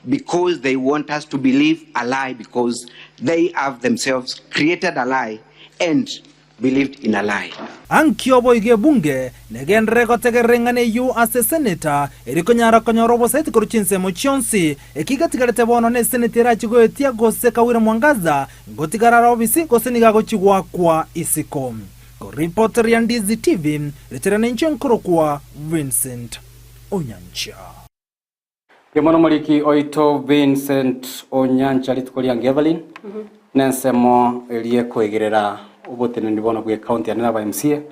because they want us to believe a lie because they have themselves created a lie and believed in a lie. Ankio boigo ebunge negenderere gotegerera eng'ana eyio ase eseneta eri konyara konyora obosaiti korwa chinsemo chionsi. Eki getigarete bono neseneti erachie goetia gose Kawira Mwangaza ngotigara are obisi gose nigo agochia goakwa isiko. Koripoteria Ndizi TV, richera ninche nkorokwa Vincent Onyancha. Kemo nomoriki oito Vincent Onyancha rituko ria Evelyn nensemo eria ekoigerera oboteneneri bono bwa ecounty ane na aba MCA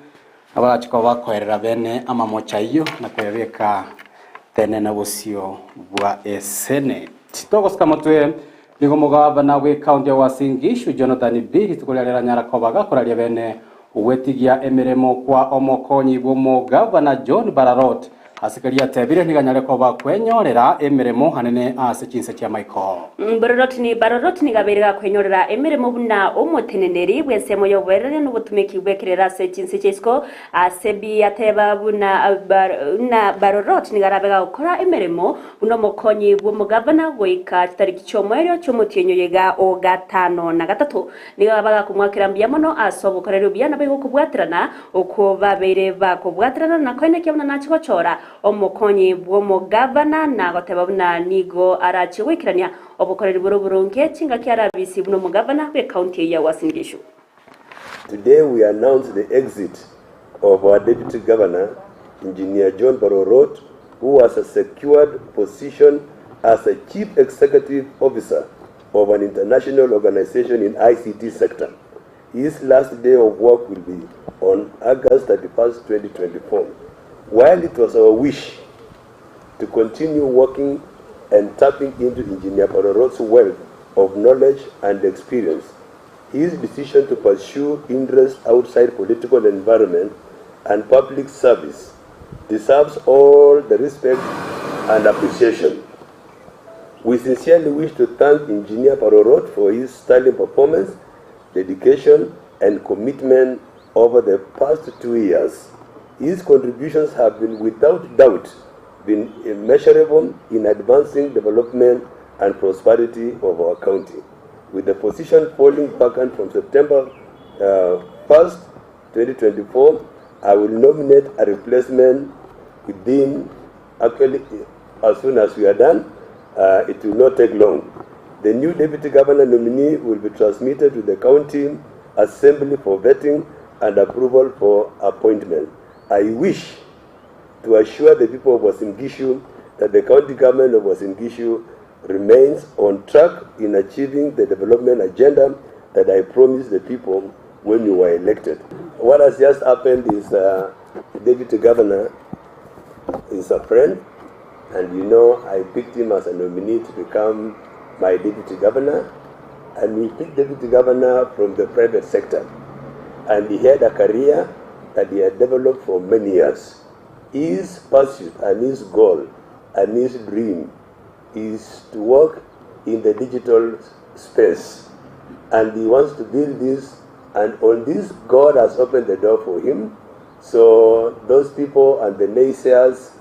abarachi koba bakoerera bene amamocha ayio na koyabeka tenena bosio bwa esenate. Togosika motwe nigo omogavana bwa ecounty ya Uasin Gishu Jonathan Bii rituko riaria aranyara koba gakoraria bene ogwetigia emeremo kwa omokonyi bwa omogavana John Bararot Ase keria atebire nigo anyare koba kwenyorera emeremo anene ase chinse chia Michael. Barorotini, Barorotini gabeire gakwenyorera emeremo buna omoteneneri bw'ensemo y'oboererania na obotumeki bw'ekerero ase chinse chia isiko. Ase bi ateba buna buna Barorot nigo arabe gagokora emeremo buna omokonyi bw'omogavana goika chitariki chi'omoerio chi'omotienyi oyo iga o gatano na gatato. Nigo bagakomwakera mbuya mono ase obokoreri obuya naboigo okobwaterana okwo babeire bakobwaterana na koenekia buna nachie gochora omokonyi bw'omogavana na goteba buna nigo arachie goikerania obokoreri bore oboronge chingaki arabisi buna omogavana bw'ecounty eyio ya Uasin Gishu. Today we announce the exit of our Deputy Governor, Engineer John Barorot, who has a secured position as a Chief Executive Officer of an international organization in ICT sector. His last day of work will be on August 31st, 2024. While it was our wish to continue working and tapping into Engineer Barorot's wealth of knowledge and experience, his decision to pursue interests outside political environment and public service deserves all the respect and appreciation. We sincerely wish to thank Engineer Parorot for his sterling performance, dedication, and commitment over the past 2 years. His contributions have been without doubt been immeasurable in advancing development and prosperity of our county. With the position falling vacant from September 1st, 2024, I will nominate a replacement within, actually, as soon as we are done. It will not take long. The new deputy governor nominee will be transmitted to the county assembly for vetting and approval for appointment. I wish to assure the people of Uasin Gishu that the county government of Uasin Gishu remains on track in achieving the development agenda that I promised the people when you were elected. What has just happened is the deputy governor is a friend, and you know I picked him as a nominee to become my deputy governor, and we picked deputy governor from the private sector, and he had a career that he had developed for many years. His pursuit and his goal and his dream is to work in the digital space, and he wants to build this, and on this God has opened the door for him. So those people and the naysayers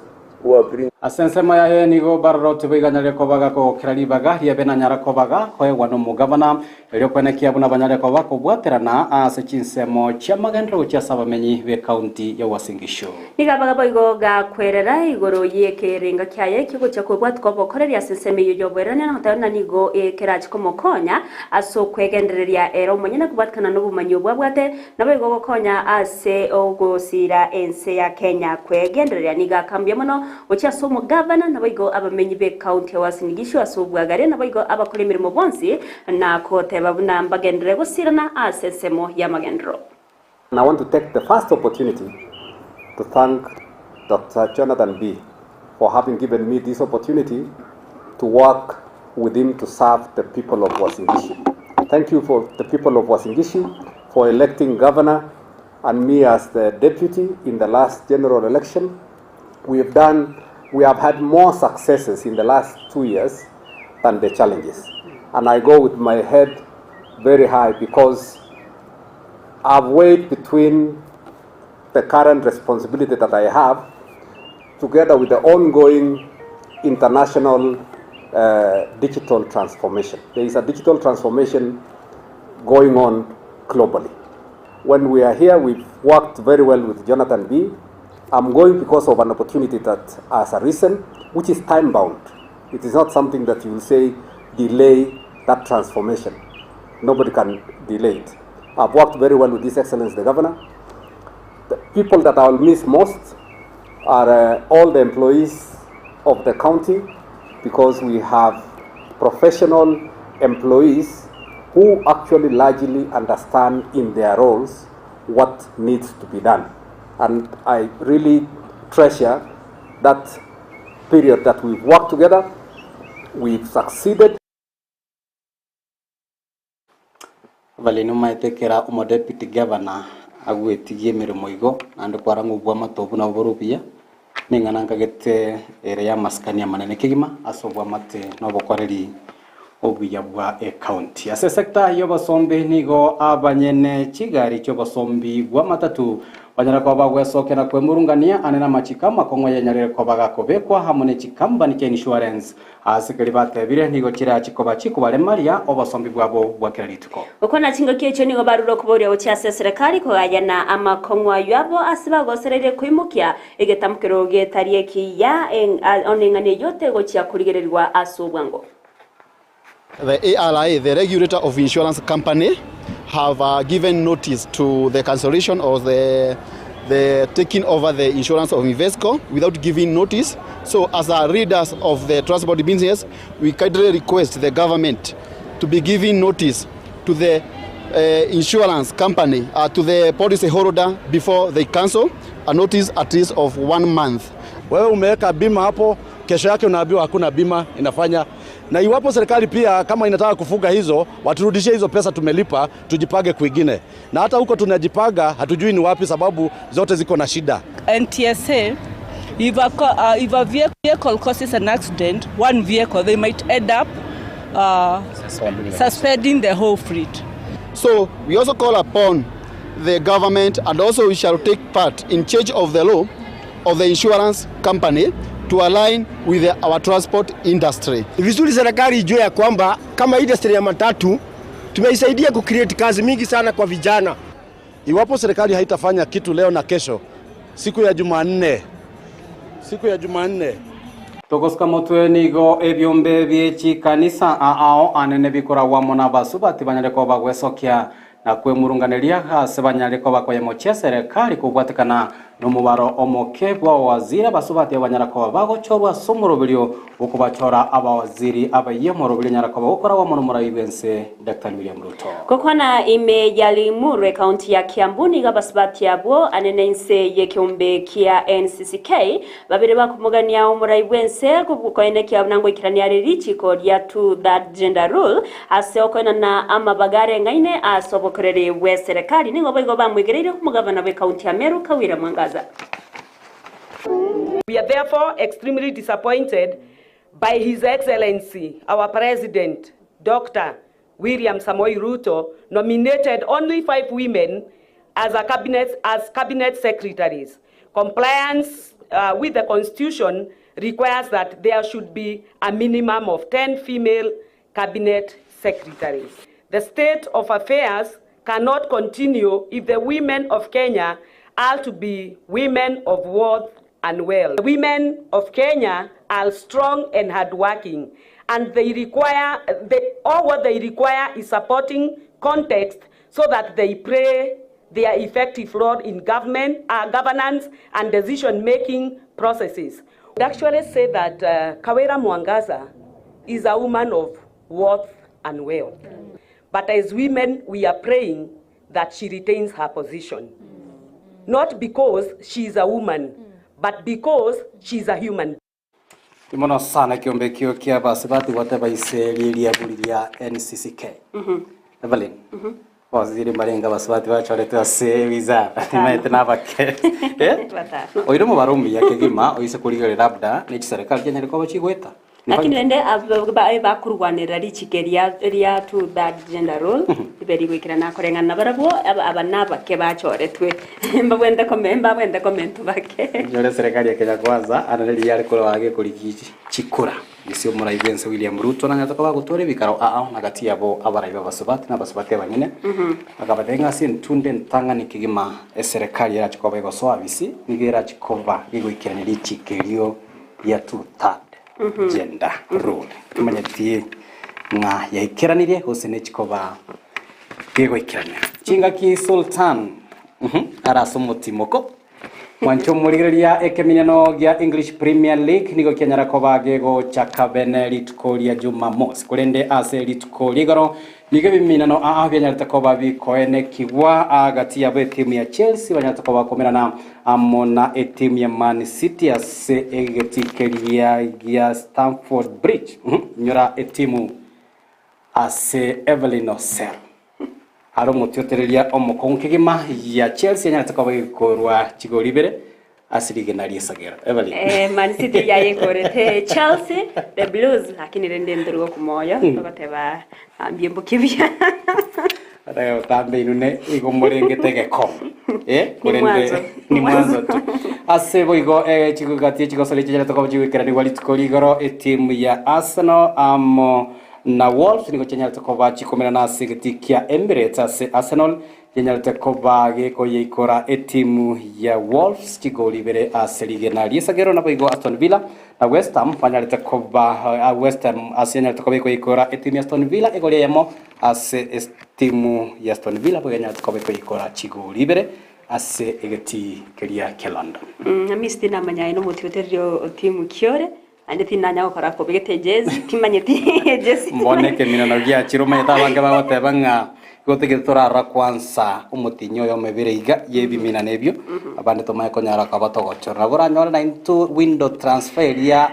who are bringing Ase ensemo yaye nigo baroroti boiganyare kobaga kogokera ribaga riabe nanyara kobaga koegwa nomogavana, erio kwenekia buna banyare koba kobwaterana ase chinsemo chi'amagenderero gochia ase abamenyi b'ekaunti ya Uasin Gishu. Nigo abaga boigo gakwerera igoro y'ekerenga kiaye ki'ogochia kobwatwa kw'obokoreri ase ensemo eyio y'oboererania na goteba buna nigo kerache komokonya ase okwegendereria ere omonyene kobwatikana nobomanyi obwo abwate Naboigo gokonya ase ogosiira ense ya Kenya kwegendereria nigo akambuya mono gochia ase omogavana naboigo abamenyi b'ecounty ya Uasin Gishu ase obwagare naboigo abakora emeremo bonsi na goteba buna mbagenderere gosiirana ase ensemo y'amagenderero. And I want to take the first opportunity to thank Doctor Jonathan Bii for having given me this opportunity to work with him to serve the people of Uasin Gishu. Thank you for the people of Uasin Gishu for electing governor and me as the deputy in the last general election. We have done, we have had more successes in the last 2 years than the challenges. And I go with my head very high because I've weighed between the current responsibility that I have together with the ongoing international digital transformation. There is a digital transformation going on globally. When we are here, we've worked very well with Jonathan Bii. I'm going because of an opportunity that has arisen, which is time-bound. It is not something that you will say delay that transformation. Nobody can delay it. I've worked very well with His Excellency the Governor. The people that I will miss most are all the employees of the county, because we have professional employees who actually largely understand in their roles what needs to be done. And I really treasure that period that we've worked together, we've succeeded. Abalemi omaete kera omodeputy governor agwetigia emeremo igo, naende kwara ng'a obwamate obwo nabo bore obuya, neng'ana nkagete ere y'amasikani amanene kegima ase obwamate na obokoreri obuya bwa ecounty. Ase esector y'obosombi nigo abanyene chigari chi'obosombi bw'amatatu banyare koba bagwesokia na kwemurungania ane namachiko amakong'u ayanyarire koba gakobekwa amo ne chikambani chia insurance Ase keria batebire, nigo chirache koba chikobaremaria obosombi bwabo bwa kera rituko. Gokwana chingaki echio nigo barure okoboria gochia ase eserekari kogayana amakong'u ayio abo ase bagosereire koimokia egetamokero getari ekiya oneng'ana eyio tegochia korigererigwa ase obwango. The ARA, the regulator of insurance company, have given notice to the cancellation or the the taking over the insurance of Invesco without giving notice. So as a leaders of the transport business, we kindly request the government to be giving notice to the insurance company, to the policy holder before they cancel a notice at least of 1 month. Wewe umeweka bima hapo, kesho yake unaambiwa hakuna bima inafanya. Na iwapo serikali pia kama inataka kufuga hizo, waturudishie hizo pesa tumelipa, tujipange kwingine. Na hata huko tunajipaga hatujui ni wapi, sababu zote ziko na shida. NTSA, if a vehicle causes an accident, one vehicle, they might end up suspending the whole fleet. So we also call upon the government, and also we shall take part in change of the law of the insurance company to align with our transport industry. Ni vizuri serikali ijue ya kwamba kama industry ya matatu tumeisaidia kucreate kazi mingi sana kwa vijana. Iwapo serikali haitafanya kitu leo na kesho, siku ya Jumanne Togosuka motwe nigo ebyombe bie chikanisa aao anene bikoragwa mono abasubati banyare koba gwesokia na kwemurunganeria ase banyare koba koyemochia serikali kobwatekana nomobaro omoke bwa waziri abasubati abanyara koba bagochorwa ase omoroberio okobachora abawaziri abaye omoroberio nyara koba gokoragwa mono morai bwense Dr. William Ruto. Gokwana ime ya Limuru ekaunti ya Kiambu nigo abasubati abwo anene inse y'ekiombe kia NCCK babere bakumugania omorai bwense koene kia nango ikirania richiko ria two third gender rule ase okoenana amabagare ng'aine ase obokoreri bwe serikali nigo boigo bamwegereire omogavana bwe kaunti ya Meru Kawira Mwangaza. We are therefore extremely disappointed by His Excellency, our President, Dr. William Samoei Ruto, nominated only 5 women as cabinet secretaries. Compliance with the Constitution requires that there should be a minimum of 10 female cabinet secretaries. The state of affairs cannot continue if the women of Kenya are to be women of worth and wealth. The women of Kenya are strong and hardworking, and they require, they, all what they require is supporting context so that they play their effective role in government, governance and decision-making processes. I would actually say that Kawira Mwangaza is a woman of worth and wealth. But as women, we are praying that she retains her position. Not because she is a woman, but because she is a human. Imono sana kiombe kio kia basibati wote baiseriria buriria NCCK. Evelyn. Waziri marenga basibati bachoretwe ase wizara maete nabake eh oire mubarumi ya kegima oise kurigerera labda ni serikali Kenya riko bachigweta. Lakini rende bakurwanirira richike ria two third gender role iberi gwikira na kureng'ana barabwo aba nabake bachoretwe mbabwende kome mbabwende komento bake. Nyore serikali ya Kenya kwanza anareri yari kura wage kurigi chikura nisio muraibense William Ruto na nyatoka bagutore bikaro a a nagati yabo abaraiba basubati na basubati abanyene akabatenga si ntunde ntanga nikigima eserikali yarachikoba igosoa bisi nigera chikoba gigwikirana richikerio ya two third gender rule tumanyetie ng'a yaikeranirie gose nechikoba gigwikirania chingaki Sultan arasa omotimoko mwancho murigereria ekeminano gia English Premier League nigo kianyara koba gegochaka bene rituko ria Jumamosi kurende ase rituko rigoro nigo biminano aa bianyarete koba bikoenekigwa agati yabo etimu ya Chelsea banyarete koba komerana amo na etimu ya Man City ase egetikeria gia Stamford Bridge. Nyora etimu ase Evelyn Osel aro mutiotereria omokongo kegima ya Chelsea nyarete koba gikorwa chigori ibere asirige na riesagera Evelyn. Man City yayikorete Chelsea the Blues, lakini rende ndurugo kumoyo togoteba ambie mbukibia. Ataka tambe inune igomorengete geko kurende mwanzo. Ni mwanzo tu ase boigo chigogati chigosore chijara tokoba chigwikera ni walituko rigoro etimu ya Arsenal amo na Wolves nigo chenyarete koba chikomera na ase geti kia Emirates ase Arsenal yenyarete koba gikoyeikora etimu ya Wolves chigori ibere ase rigena riesagero na boigo Aston Villa na West Ham banyarete koba West Ham ase yenyarete koba ikoikora etimu ya Aston Villa igori eyemo ase etimu ya Aston Villa boigo yenyarete koba ikoikora chigori ibere ase egeti keria kia London. Ami sitinamanya ino mutioterio timu kiore ande tinanya gukora kobegete jezi timanyeti jezi. Mboneke minano giachiro manyete abange bagoteba ng'a gotigete torara kwanza omotinyi oyo omebere iga yebiminano ebio abande tomaye konyara kaba togochorera boranyore na into window transfer eria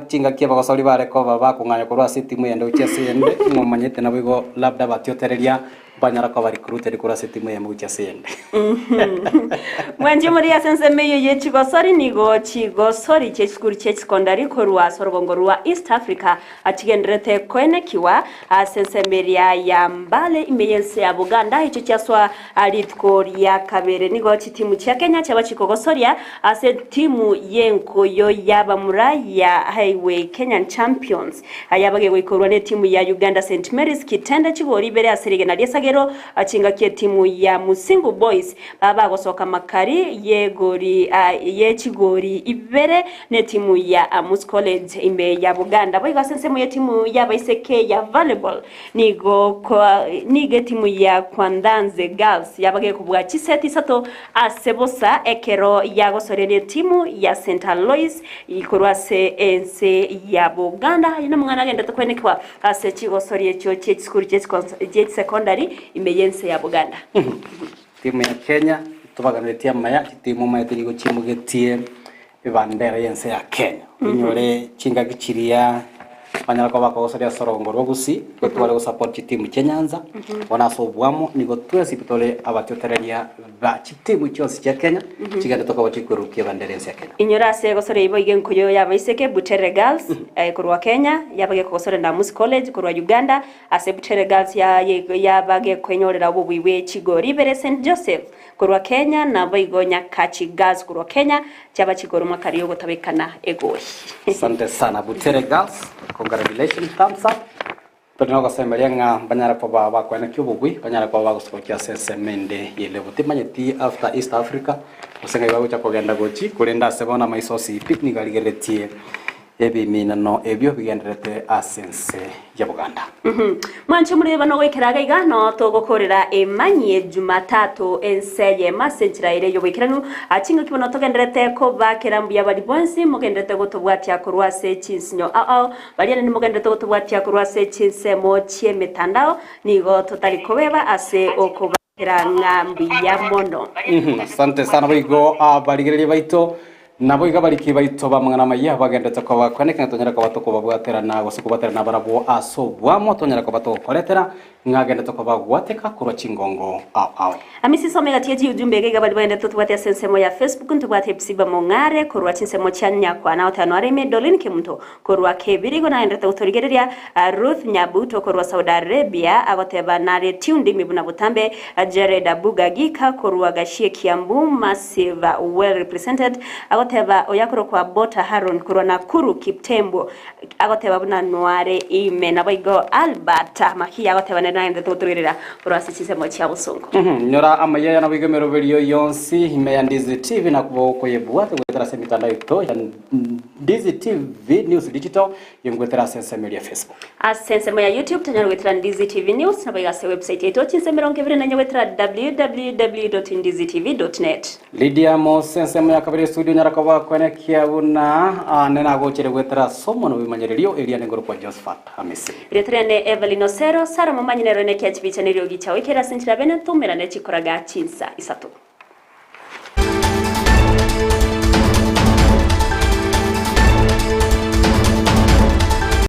chingakia bagosori bare koba bakong'anya korwa ase etimu yende gochia ase yende ng'omanyete nabo igo labda batiotereria banyara koba recruited korwa ase etimu yemo gochia ase yende. Mwanji muri asenseme iyo yechigosori nigo chigosori chechikuru chechisekondari korwa sorongo rwa East Africa achigenderete koenekiwa asensemeria ya Mbale imeyense ya Buganda icho kyaswa rituko rya kabere nigo chitimu chia Kenya chaba chikogosoria ase timu yenkoyo yabamura ya Highway Kenyan Champions ayabage gwikorwa ne timu ya Uganda St Mary's Kitende chigori bere aserige na ryesagero achingakie timu ya Musingu Boys baba gosoka makari yegori yechigori ibere ne timu ya Amus College ime ya Buganda boiga sensemo ya timu ya baiseke ya volleyball nigo nige timu ya Kwandanze Girls yabage kubwa chiseti sato asebosa ekero yagosorere timu ya St Alois ikorwa se ense ya Buganda ina mwana agenda tukwenekwa ase chigosorie cho chechikuru chechisecondary ime yense ya Buganda. Timu ya Kenya tubaganĩtie maya timu maetĩri gũchimũgĩtie ibandera yense ya Kenya inyore chingaki chiria banyara koba bakogosoria sorongo rwa Gusii gotware gusupport chitimu chia Nyanza ona sobwamo nigo twesi pitole abatiotereria ba chitimu chionsi chia Kenya chigende tokoba chikwerukia bandera yense ya Kenya. Inyora ase gosore ibo ige nkoyo yabaiseke Butere Girls korwa Kenya yabage kogosore na Amus College korwa Uganda ase Butere Girls ya yabage kwenyorera obobwiwe chigori ibere St Joseph korwa Kenya naboigo Nyakachi Girls korwa Kenya chiaba chikoromwa karia ogotabekana egori. Asante sana Butere Girls, congratulations, thumbs up. Tore nogosemeria ng'a banyare koba bakoenekia obobui, banyare koba bagosokia ase ensemo ende y'elebu. Timanyeti after East Africa, gose ng'ai bagocha kogenda gochi, korende ase bono amaiso onsi pi nigo arigereretie ebiminano ebio bigendererete ase ense ya Buganda. Mwanche omorebe nogoikera iga iga no togokorera emanyie Jumatatu ense eyemo ase enchera ere y'oboikeranu. Chingaki bono togendererete kobakera mbuya baria bonsi mogendererete gotobwatia korwa ase chinsinyo ao ao. Baria naende mogendererete gotobwatia korwa ase chinsemo chi'emetandao, nigo totari kobeba ase okobakera ng'a mbuya mono. Asante sana boigo abarigereria baito, naboigo abariki baito b'amang'ana amaya bagenderete koba kweneka ng'a tonyare koba tokobabwaterana gose kobwaterana nabarabwo ase oboamo, tonyare koba togokoretera ng'a agenderete koba gwateka korwa chingongo ao ao. Amisi soma egati ye chiujumbe iga iga baria bagenderete tobwate ase ensemo ya Facebook, ntobwate Hepsiba Mong'are korwa chinsemo chia Nyakwana otano are ime, Doreen Kemunto Korwa Kebiri igo nagenderete gotorigereria Ruth Nyabuto korwa Saudi Arabia agoteba nare tuned ime buna botambe Jared Abuga Gika korwa Gachie Kiambu massive well represented agoteba oyakorokwa Bota Haron korwa Nakuru Kiptembo agoteba buna nware ime naboigo Albert Mahiya agoteba nere nagenderete gotorigereria korwa ase chinsemo chia bosongo. Nyora amaya aya naboigo emeroberio yonsi ime ya Ndizi TV nakuba okoyebwata goetera ase emitandao yaito ya Ndizi TV News Digital yengwetera ase ensemo eria Facebook. Ase ensemo ya YouTube tonyare goetera Ndizi TV News naboigo ase website yaito chinsa 24 goetera www.ndizitv.net. Lydia Mose ensemo ya kabere estudio nyara koba kwenekia buna ane nagochere goetera ase omonwa bw'ebimanyererio eria nengoro kwa Josephat Amisi. Rieta riane Evelyn Osero, Sara Momanyi nero enekia chibicha neriogi chiao ekere ase enchera bene ntumerane chikoraga chinsa isato.